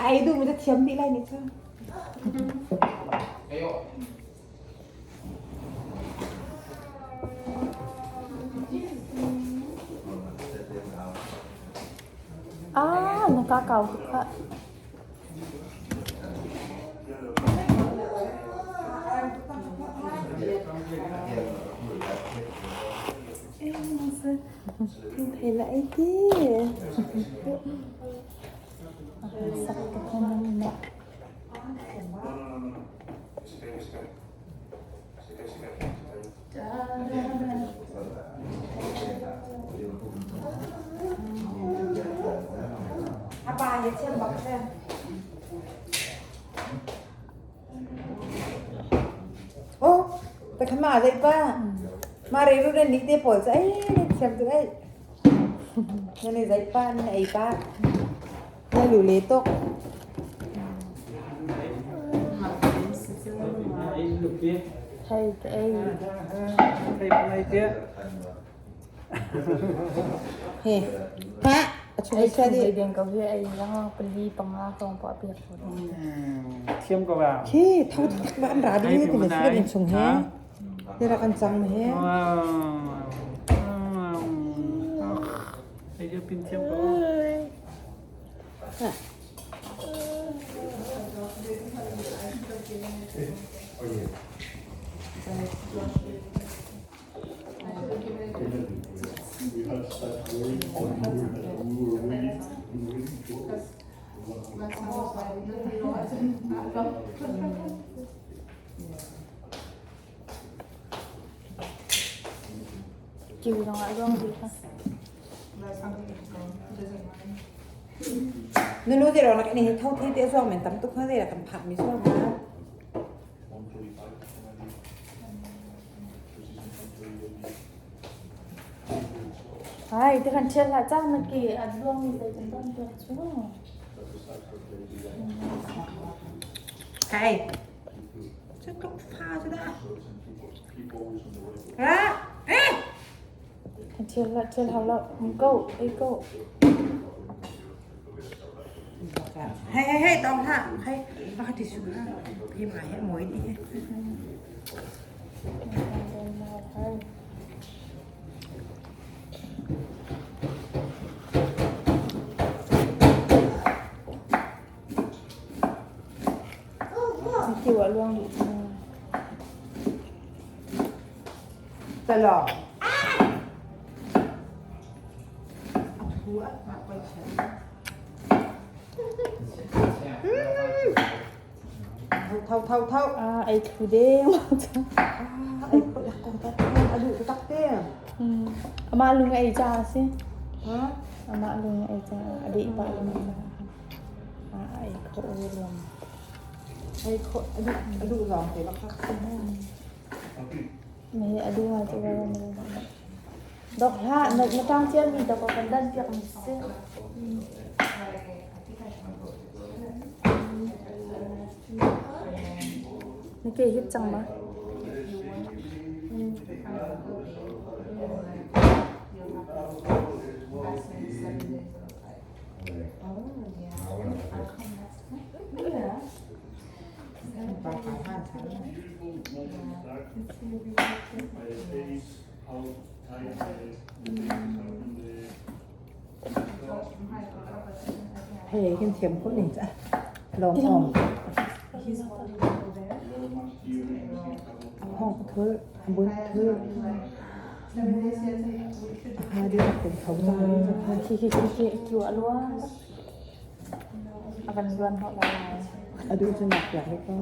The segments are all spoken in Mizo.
Ai duh mi cu thiam dih lai nih cu. Ah, na ka kau tuk khah. Thei la ei ti. Sak tuk na. A pa hi thiam bak si. Oh, ta khan ma dei pa. Ma re ru ren ni te pawl cu ei ne thiam tuk ei. Na ne zai pa na ei pa. Na lu le tuk. Thei te ei. He. Ha, a chung Ei sa chung di. ve deng ko hi ei lang pali panga hrawng pa piak ko. Thiam ko ba. Khi thau tak ba an ra di ti na si kan chung he. Ti ra kan cang he. Ei jo pin thiam ko. Kiu dong ah ruang dih kha. Nunu te ro nak ni hi tho the te zuang men tam tuk ha de kan phak mi suang ma. Ai, te kan thial la cang na ke a luang mi zei kan don piak chu. Hai. Chu tuk fa chu da. Ha? Eh! Kan thial la thial hau lo. Go, ei go. Hei hei hei tong ha. Hei, baka ti su ha. Hi ma he moi di. Kiu a luang dih cang. Talo. A thu a ma koi chen. Thau thau thau. Ah, ei thu deng. Ah, ei ko lak ko ta a duh tak te. Amah lung ei ca si. Ha? Amah lung ei ca a dih pah lung ca. Ah, ei kho ruam. Ei kho a duh zong te bak kha. Me a duh ha cu va ram. Dok hlah, na na tang cia mi dok kan dan piak mi si. Na ke hit cang ma? Hei kan thiam khawh ning ca lawng awm. A hong a thul, a bun a thul. A ha dih a pen kho cang. Khi khi khi khi kiu a lua. A van luan hnawh lai lai. A duh cu nak piak rih ko.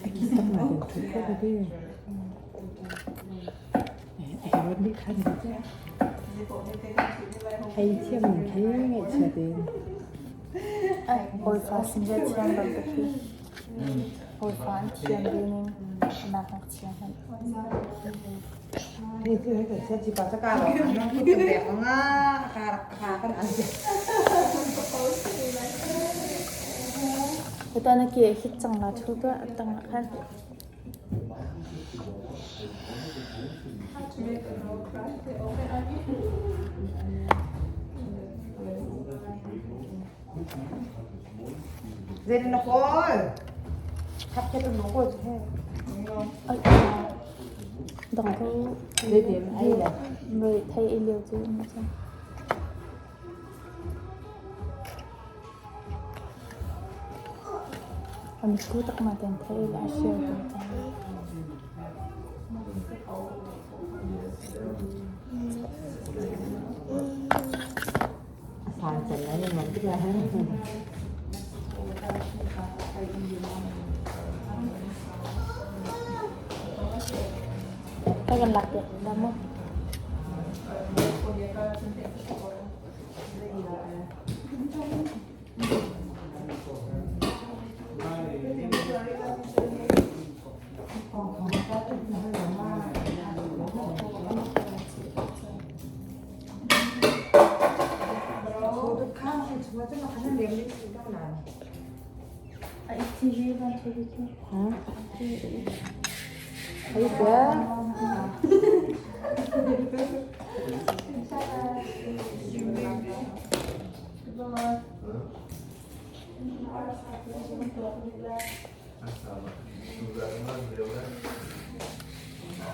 A ki tak na den thut ko ka ti. A herot nih khan ei thiam ning khi ngaihchia tein. Bawipa sin bia thiam bantuk hi Bawipa an thiam ve ning nak ngakchia hmanh. Tutan na ke hit cang la thu tuah tang ah khan. Zei na kawl? Thap khe tu na kawl he. Dong ko. Zei te ai la. Noi thai ei lio cu na cang. A mitku tak ma ten thai la share ten cang. San chan lai na ngam tuk la he. Ka kan lak piak dah mu.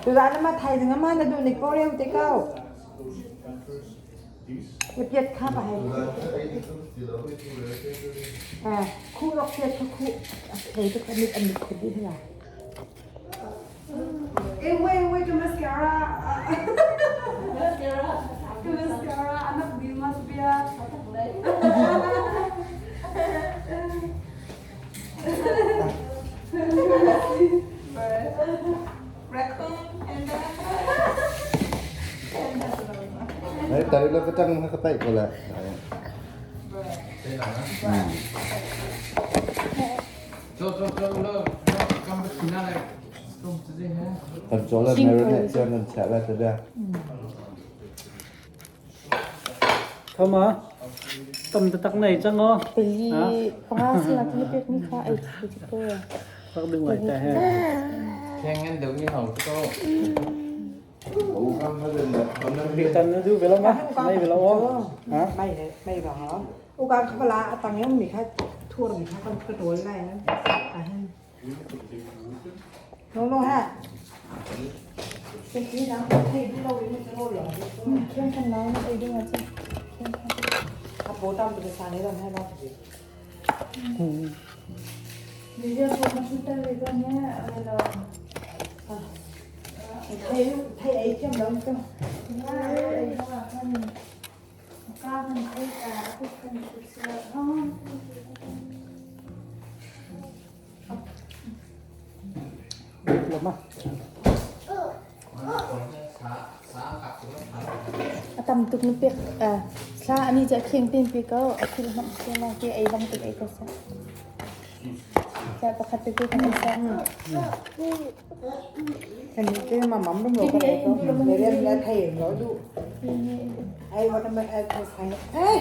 Tuzaan ma thai ding ama na duh nik ko reu te ko. Na piat kha pa hai. À, khu lok piat kha khu. Thei tu kha mit an mit khut di la. Eh, wait, wait, the mascara. Mascara. The mascara, anak Dimas biar. Raccoon and then. Đấy, tới nó có trăng nó có tay của lại. Còn chỗ là marinate cho nên sẽ ra cho ra. Thoma tam taktak nei cang aw. Pali panga sila tu pek ni kha ai thu ti ko. Rak ding ngai ta he. Tan na du velo ma? Nei velo aw. Ha? ไม่ไม่หรออุการเขาละตังยังมีค่าทั่วมีค่าคนกระโดดอะไรนะน้องน้องฮะเป็นที่น้ำที่ที่เราไม่จะโลดหรอ Khiang kan nau na ei ding a chu. Khiang kan. ถ้าโบตัมเป็นซานี่เราให้เรา Video ko ma chuta ve ko nya velo. ไทยไทยไอ้เชี่ยมแล้วก็ Na ei ha kan. Ka kan ei ka ku kan ku sa. Ha. Lo ma. Atam tuk nu pek a thla ani cha khiang tin pi ko a thil ham se la ki ei bang tuk ei ko sa. Cha pakhat te ku kan sa. อันนี้ก็มามั่มเป็นหมูกันเลยก็ในเรื่องนี้ไทยเราดูไอ้วันนั้นไอ้คนไทยเอ้ย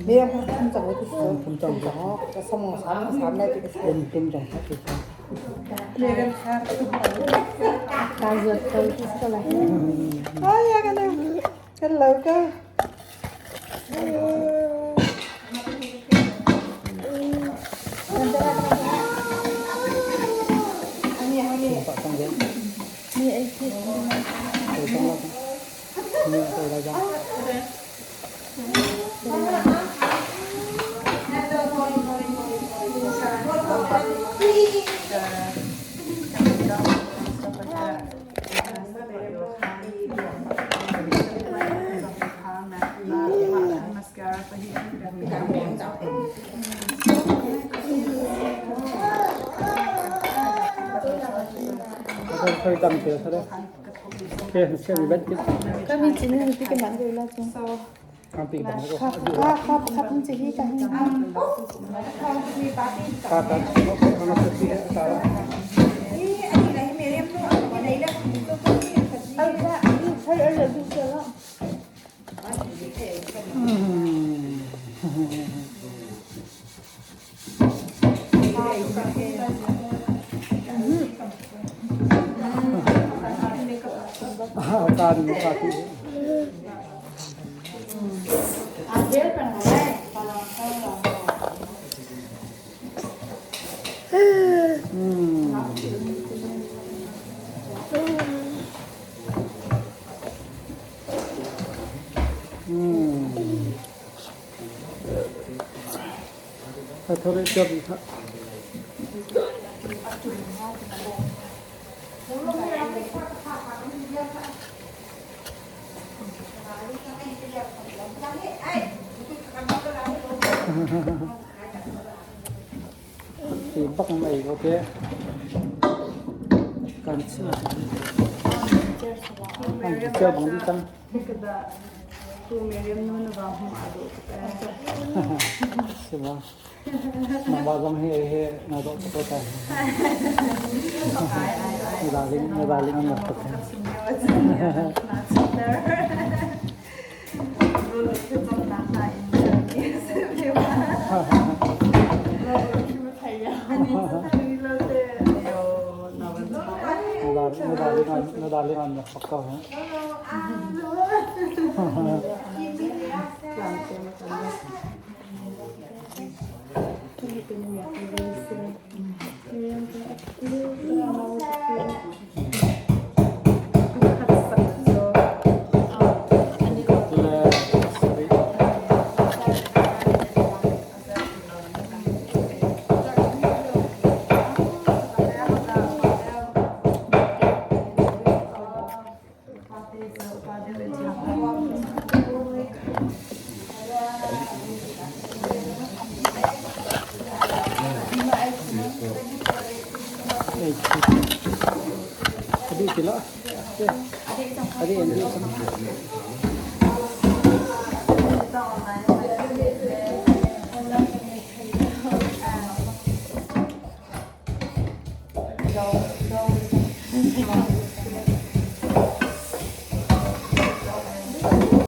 มีเรื่องคุณจังเลยที่สุดคุณจังจะสมองสามสามได้ที่สุด Tum tum jong ha tu. Ta zuat ko ti sa la. ไอ้ยกันเลยกันเลยก็อันนี้อันนี้ Pa tang den. Ni ei thi. Tôi tang la. Ni tôi la ja. Khoi dang te thare. Ke se mi bet ki. Ka mi chin ni pi kan deu la chu. Kan pi bang ko. Kha kha kha kha pun che hi ka hin. Ka ka ko na se ti ta. Ai la ni thar ar la du se la. Ta ni ka ti. Ta thore chop tha. Ti bak mai ko te. Kan chi. Kan chi cheu bang di tang. Se ba. Na ba bang he he na do to ta. Na darling na darling an rak tak. Na darling na darling an na darling an rak tak ko. Le sorry. Ei. Adi kila. Adi andi.